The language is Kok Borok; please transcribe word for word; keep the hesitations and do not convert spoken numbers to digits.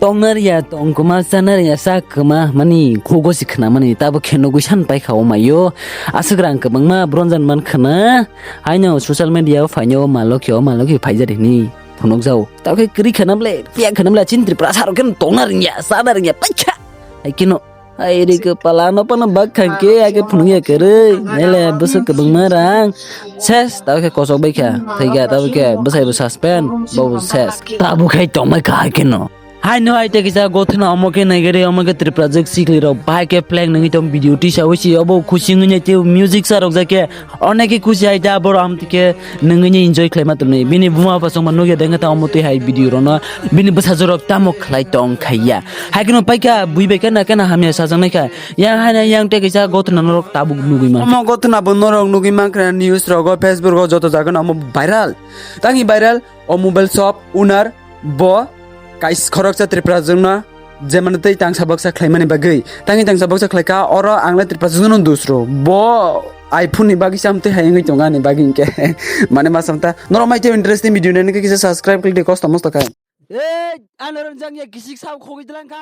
Tongna riya tong kwma, chana riya cha kwma, mani khugo si khna mani, tabo khe nugui san pai kha o mayo. Aswk rang kwbangma bronjan man khna, haino social media o phaino o malokhe, o malokhe phaijak hini phunukjao. Tabo khe kwrwi khna bwle, piya khna bwle, chini Tripura saro khe tongna riya, chana riya, paikha. Hai kheno, hai ri kwpala no phano bak khangkhe, ake phunukya kwrwi, nele bwswk kwbangma rang. Ses, tabo khe kosok bai kha, thaiga, tabo khe bwsai bo suspend, bo ses. Tabo khai tongmai kha hai kheno. Haino hai tei kisa gothna omo khe naigari, omo khe Tripura jwk sikli rok bahai khe flag nangwi tong video tisa wisi obo khusi wngwi nai tei music sa rok jai khe onek khe khusi hai ta borok am tike nangwi ni enjoy khlai ma tongni. Bini buma bapha chwngma nugya dengkha ta omo twi hai video rok no bini bwsajwk rok tamo khlai tong khaiya. Hai kheno paikha bui bai kheno kheno hamya sajak nai kha. Yang hai yang tei kisa gothna norok tabuk nugwi man. Omo gothna bo norok nugwi man khna news rogo, Facebook rogo joto jaga no omo viral. Tangi viral o mobile shop owner bo kais khoroksa Tripura jwngno jemano tei tangsa baksa khlaimani bagwi. Tangi tangsa baksa khlaikha oro ang le Tripura jwngno dusro. Bo iPhone ni bagwi sam tei hayungwi tongo ani bagwi hinkhe. Mane ma samta norok mai tei interesting video nani kisa subscribe khlai di kosto mosto khai. Ei, ano ronjang ya kisik sao khogwi dlang kha.